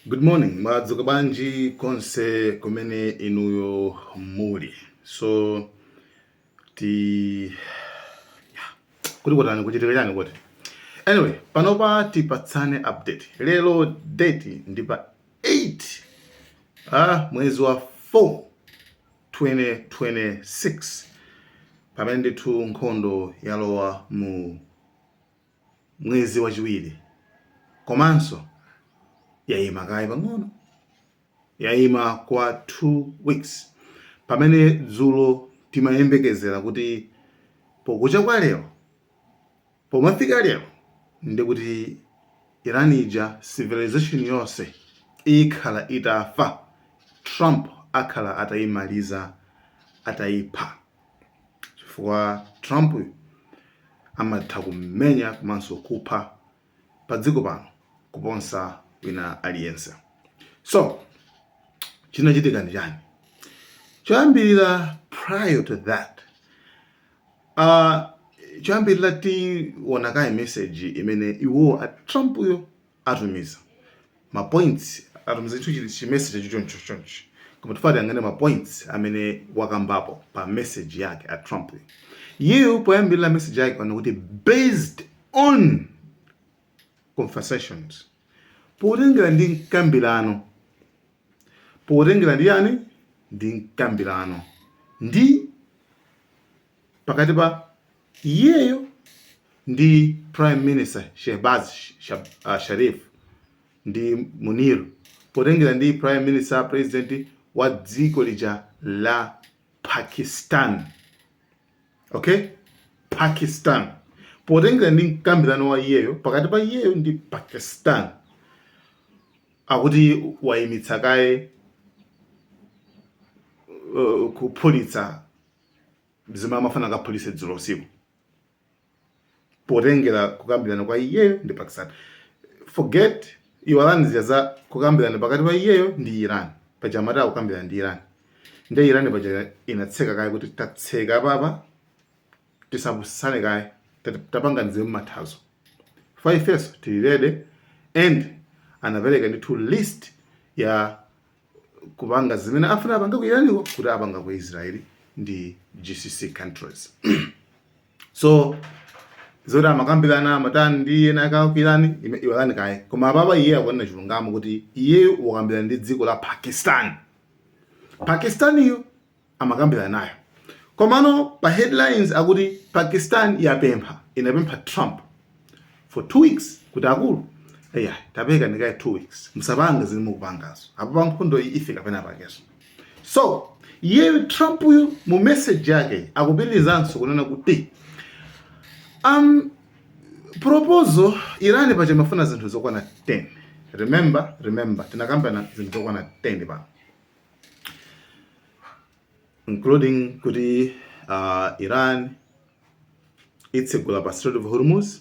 Good morning, mwadzuka bwanji konse kumene inuyo muli? So ti kuti kutani, kuchitika chani kuti? Anyway, panopa tipatsane update. Lero date ndi pa 8 mwezi wa 4 2026, pamene ndithu nkhondo yalowa mu mwezi wachiwiri, komanso yayima kaye pang'ono, yayima kwa 2 weeks, pamene dzulo timayembekezera kuti pokucha kwa lero, pomafika lero, ndikuti Iran ija, civilization yonse ikhala itafa, Trump akhala atayimaliza, atayipha, chifukwa Trump amatha kumenya komanso kupha pa dziko pano kuposa wina aliyense. So chinachitika ndi chani? Choyambirira, prior to that, choyambirira tiona kaye message imene iwo a Trump yo atumiza, ma points atumiza chinthu chi message choncho choncho, koma tifati angane ma points amene wakambapo pa message yake a Trump. Iyeyo poyambirira message yake pana kuti, "Based on conversations," potengera ndi mkambirano, potengera ndi yani? Ndi mkambirano ndi pakati pa iyeyo ndi Prime Minister Shehbaz Sharif ndi Munir, potengera ndi Prime Minister, President wa dziko lija la Pakistan, okay, Pakistan, potengera ndi mkambirano wa iyeyo, pakati pa iyeyo ndi Pakistan, akuti wayimitsa kaye kuphulitsa zimene amafuna akaphulitse dzulo usiku, potengera kukambirana kwa iyeyo ndi Pakistan. Forget, iwalani zija za kukambirana pakati pa iyeyo ndi Iran. Paja amati akukambirana ndi Iran, ndi Iran paja inatseka kaye kuti tatseka papa, tisapusane kaye, tapanga nzeru mathazo ifenso tili ready, and anapereka ndithu list ya kupanga zimene afuna apanga ku Iraniko kuti apanga ku Israeli ndi GCC countries. So zoti amakambirana, amatani ndi ena aka ku Iran, iwalani kaye. Koma apapa iye akuonera chilungamo kuti iye wakambirana ndi dziko la Pakistan. Pakistaniyo amakambirana nayo, komano pa headlines akuti Pakistan yapempha, inapempha Trump for 2 weeks kuti akulu, eya, tapeka ndikaye 2 weeks, musapange zimene mukupangazo apo pa nkhondo iyi ifika pena pakeso. So iyeyo Trump uyu mu message yake akupitirizanso kunena kuti proposal Iran paja imafuna zinthu zokwana 10. Remember, remember, tinakambana zinthu zokwana 10 pano, including kuti Iran itsegula pa Strait of Hormuz,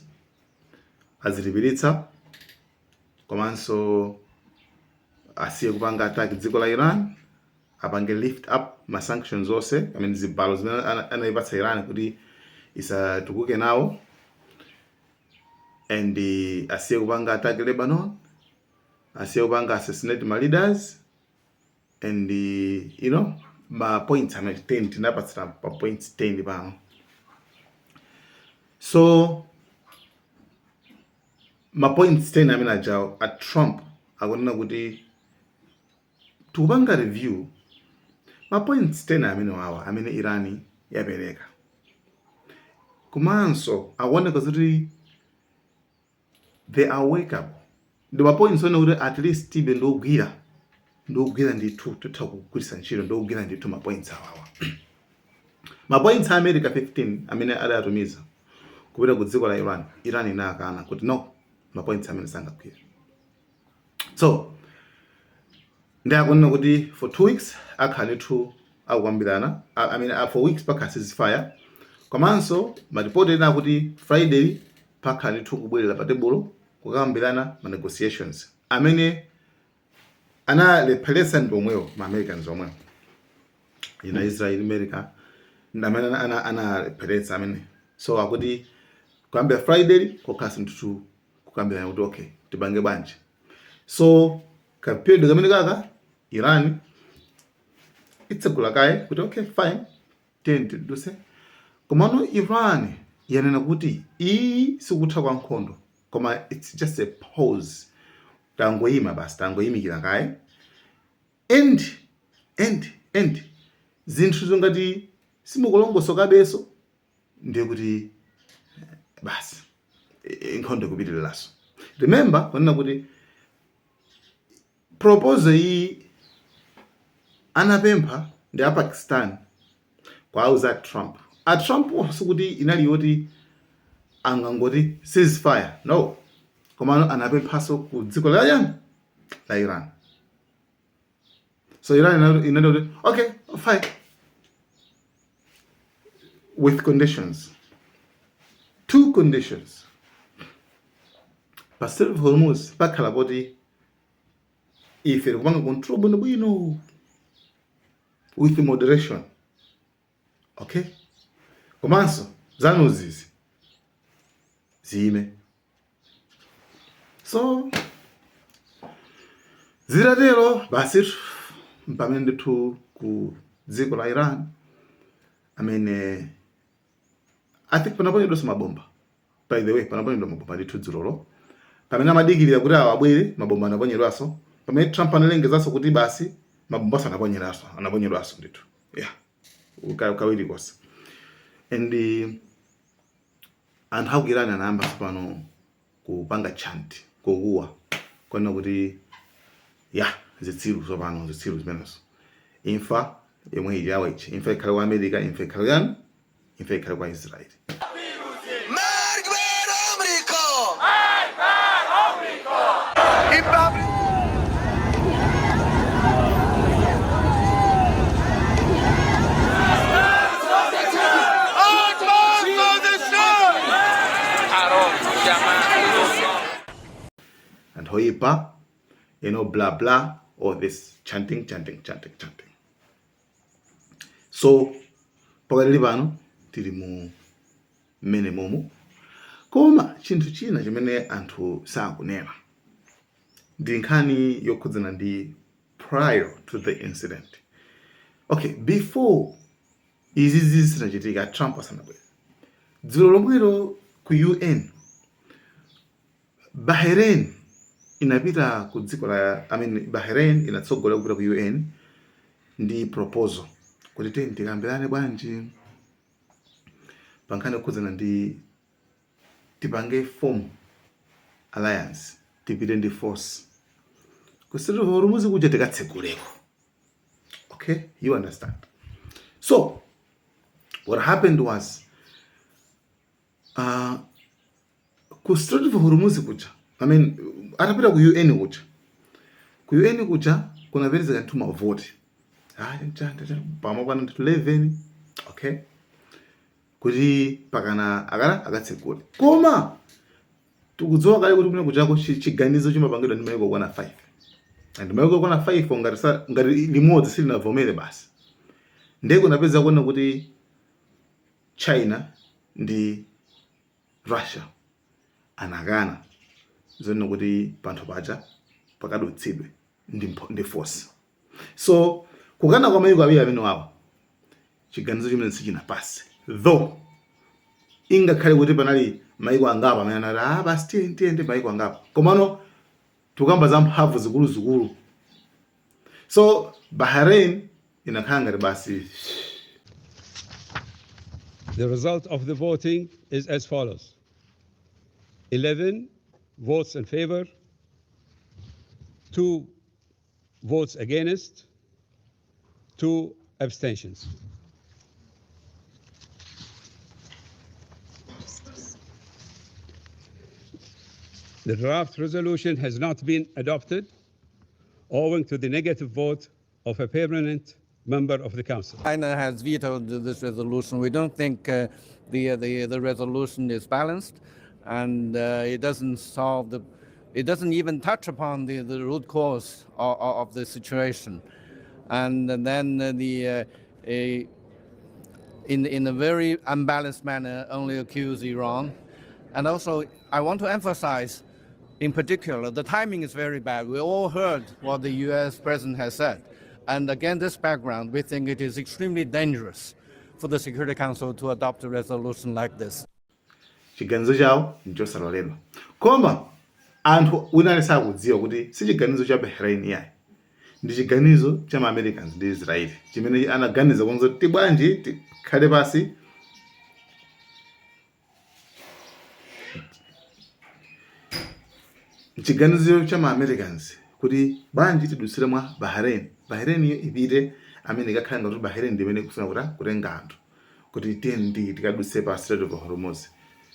azilipiritsa, komanso asiye kupanga attack dziko la Iran, apange lift up ma sanctions onse, I mean zibalo zimene anayipatsa Iran kuti isatukuke nawo, and asiye kupanga attack Lebanon, asiye kupanga assassinate ma leaders, and ma points amene 10 tinapatsira pa points 10 pano. So ma points 10 amene ajawo, a Trump akunena kuti tikupanga review ma points 10 amene wawa amene Iran yapereka, komanso akuoneka kuti they are workable, ndi ma points one kuti at least tibe ndogwira, ndogwira ndithu, titha kugwiritsa ntchito, ndogwira ndithu ma points awawa. Ma points a America 15 amene adatumiza kupita ku dziko la Iran, Iran inakana kuti no, ma points amene sangagwire. So ndi akunena kuti for 2 weeks akhala ndithu akukambirana, I mean, for weeks pakhala ceasefire, komanso maripoti ena akuti Friday pakhala ndithu kubwerera pa tebulo kukambirana ma negotiations amene analepheretsa ndi omwewo ma Americans omwewo ina Israel, America ndi amene analepheretsa amene. So akuti kuyambira Friday kokhala ndithu kukambirana kuti okay, tipange bwanji? So Ka period kamene kaka Iran itsegula kaye kuti okay, fine, tiyeni tiduse. Komano Iran yanena kuti iyi sikutha kwa nkhondo, koma it's just a pause, tangoyima basi, tangoyimikira kaye and zinthu zongati simukulongosokabenso, ndiye kuti basi, nkhondo ikupitiriranso. Remember kunena kuti proposal iyi anapempha ndi a Pakistan kwauza a Trump. A Trump sikuti inali yoti angangoti ceasefire, no, komano anapemphanso ku dziko la yani, la Iran. So Iran inati kuti okay, fine, with conditions, two conditions. Pa Strait of Hormuz pakhala poti ife tikupanga control bwinobwino with moderation, okay, komanso zanuzizi ziyime. So zitatero basi, pamene ndithu ku dziko la Iran amene I think panaponyedwanso mabomba. By the way, panaponyedwa mabomba ndithu dzulolo pamene amadikirira kuti awo abwere, mabomba anaponyedwanso. Pamene Trump analengezanso kuti basi, mabombanso anaponyedwanso, anaponyedwanso ndithu, yeah, kawiri konse. And anthu aku Iran anayamba tsopano kupanga chant, kukuwa kuona kuti ya zitsiru tsopano, zitsiru zimenezo, imfa yomwe ili yawo ichi, imfa ikhale kwa America, imfa ikhale yani, imfa ikhale kwa Israeli. مرگ بر آمریکا. Anthu oyipa, blah blah, all this chanting, chanting, chanting, chanting. So pakatili pano tili mu mmene momo. Koma chinthu china chimene anthu sakunena ndi nkhani yokhudzana ndi prior to the incident. Okay, before izi zisanachitika, Trump asanabwere dzulo lomwelo ku UN, Bahrain inapita ku dziko la, I mean, Bahrain inatsogolera kupita ku UN ndi proposal kuti tiyeni tikambirane bwanji pa nkhani yokhudzana ndi tipange form alliance, tipite ndi force ku Strait of Hormuz kuja, tikatseguleko. Okay, you understand? So what happened was, ku Strait of Hormuz kuja, I mean, atapita ku UN kuja, ku UN kuja kunapezeka nthu mavoti pamakwana ndithu 11, okay, kuti pakana akala akatsegule. Koma tikudziwa kale kuti kumene kuchako chiganizo chimapangidwa ndi maiko okwana 5, and maiko okwana 5 ngati ngati limodzi silinavomere basi. Ndiye kunapeza kuona kuti China ndi Russia anakana zonena kuti panthu paja pakadutsidwe ndi force. So kukana kwa maiko awiri amene wawa, chiganizo chimene sichinapase, though ingakhale kuti panali maiko angapo amene anati, ah, basi, tiye tiyende, maiko angapo. Komano tikukamba za mphamvu zikuluzikulu, so Bahrain inakhala ngati basi. The result of the voting is as follows: 11 votes in favor, 2 votes against, 2 abstentions. The draft resolution has not been adopted owing to the negative vote of a permanent member of the Council. China has vetoed this resolution. We don't think the resolution is balanced, and it doesn't solve the, it doesn't even touch upon the root cause of the situation. And then in a very unbalanced manner, only accuse Iran. And also, I want to emphasize In particular, the timing is very bad. We all heard what the US president has said. And against this background, we think it is extremely dangerous for the Security Council to adopt a resolution like this. Chiganizo chawo nchosaloledwa. Koma anthu wina aliyense akudziwa kuti si chiganizo cha Bahrain iyayi, ndi chiganizo cha ma Americans ndi Israeli chimene anaganiza konza kuti bwanji tikhale pasi. Chiganizo cha ma Americans kuti bwanji tidutsire mwa Bahrain, Bahrain iyo ipite amene ikakhale ngati Bahrain ndi imene ikufuna kuti kutenga anthu kuti tiyeni tikadutse pa Strait of Hormuz.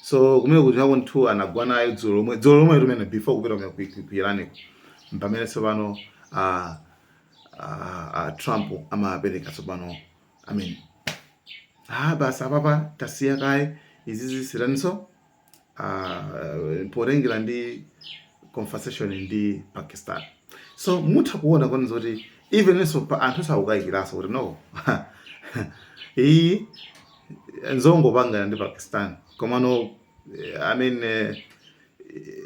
So kumene kuti ako nthu anagwa nayo dzulo lomwe limene before kupita ku Iran, pamene tsopano Trump amapereka tsopano, I mean, basi apapa tasiya kaye izizi siraninso potengera ndi conversation ndi Pakistan. So mutha kuona koniza kuti even inso pa anthu sakukayikiranso kuti no, iyi nzongopangana ndi Pakistan. Komano I mean,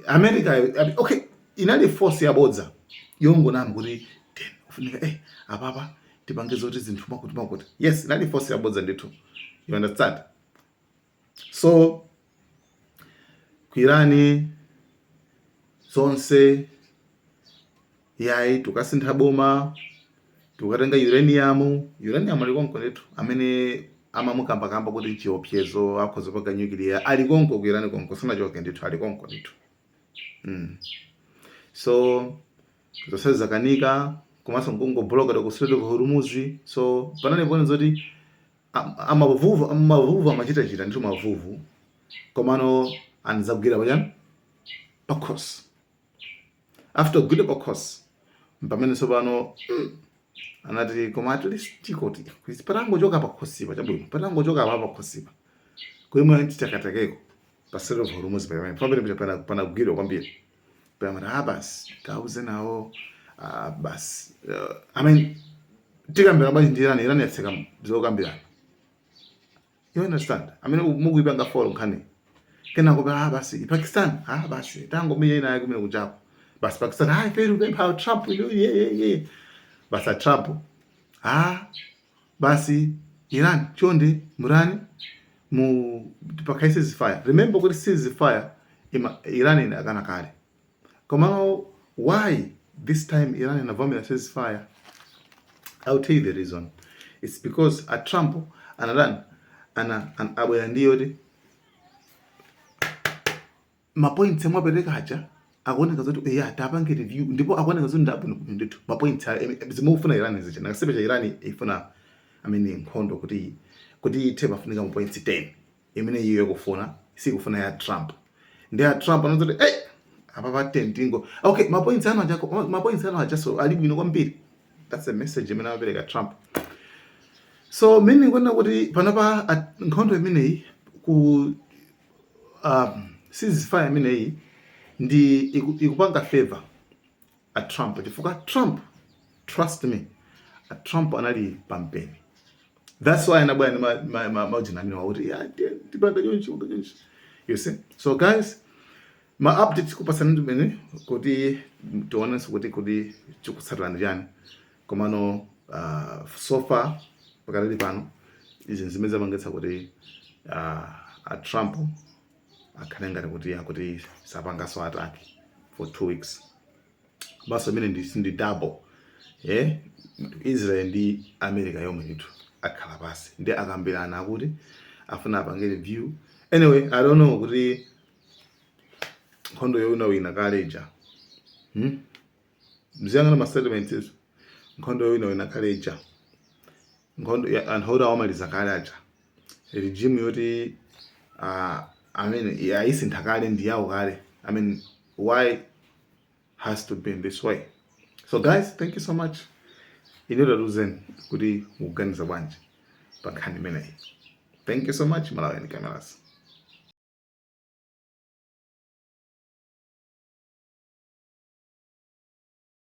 America, okay, inali force yabodza yongonama kuti ten ufunika apapa tipange zoti zinthu makuti makuti. Yes, inali force yabodza ndithu, you understand? So ku Irani zonse yayi, tukasintha boma, tukatenga uranium. Uranium ali konko ndithu, amene amamukambakamba kuti chiopsezo akhoza kupanga nuclear ali konko ku Irani konko, sanachoke ndithu, ali konko ndithu. So zonse zakanika, komanso nkungobloka ku Strait of Hormuz. So panali pone zoti amavuvu amavuvu amachitachita ndithu mavuvu, komano anazagwira pachani pakhosi. After kugwira pakhosi pamene tsopano anati koma at least tikoti patangochoka pakhosipa chabwino, patangochoka apa pakhosipa kuimwe tichakatakeko pa Strait of Hormuz pamene pamene panagwidwa kwambiri pamene basi tauze nawo basi I mean, tikambirana bwanji ndi Iran? Iran yatseka zokambirana, you understand? I mean, mukuipanga follow nkhani. Kenako basi Pakistan, basi tangomenya inaye kumene kuchako basi Pakistan, ife kupempha Trump ye ye ye basi a Trump, basi Iran chonde murani mu pakhale ceasefire. Remember kuti ceasefire ima Iran inakana kale. Komano why this time Iran inavomera ceasefire? I'll tell you the reason. It's because a Trump anadani ana abwera ndiyoti mapoints amwe apereka aja akuoneka zoti eya tapange review, ndipo akuoneka zoti ndabwino bwino ndithu mapoints zimufuna Iran zija. Nakasipe cha Iran ifuna amene nkhondo kuti ithe pafunika ma points 10 imene iyo ikufuna, sikufuna ya Trump. Ndi ya Trump anazoti hey, apa pa 10 tingo okay, ma points anu aja, ma points anu aja so ali bwino kwambiri. That's a message imene amapereka Trump. So meaning kwena kuti panapa nkhondo imeneyi ku ceasefire imeneyi ndi ikupanga favor a Trump, chifukwa Trump, trust me, a Trump anali pampeni. That's why anabwera ndi maujina amene wakuti ya tipanga chonchi, panga chonchi, you see? So guys, ma updates kupasana ndimene kuti tionenso kuti chikutsatira ndi chani. Komano so far pakatali pano izi zimene zapangitsa kuti a Trump akhale ngati kuti akuti sapangaso attack for 2 weeks basi. Amene ndi double Israel ndi America yomwe ndithu akhala pasi ndi akambirana akuti afuna apange review. Anyway, I don't know kuti nkhondo yowinawina kale ija, Mziyang'ana ma statements izo, nkhondo yowinawina kale ija, nkhondo anthu oti awamaliza kale aja, regime yoti I mean, ayisintha kale, ndi yawo kale. I mean, why has to be in this way? So guys, thank you so much. Ine tatiuzeni kuti mukuganiza bwanji pa nkhani imeneyi. Thank you so much. Malawi Cameras.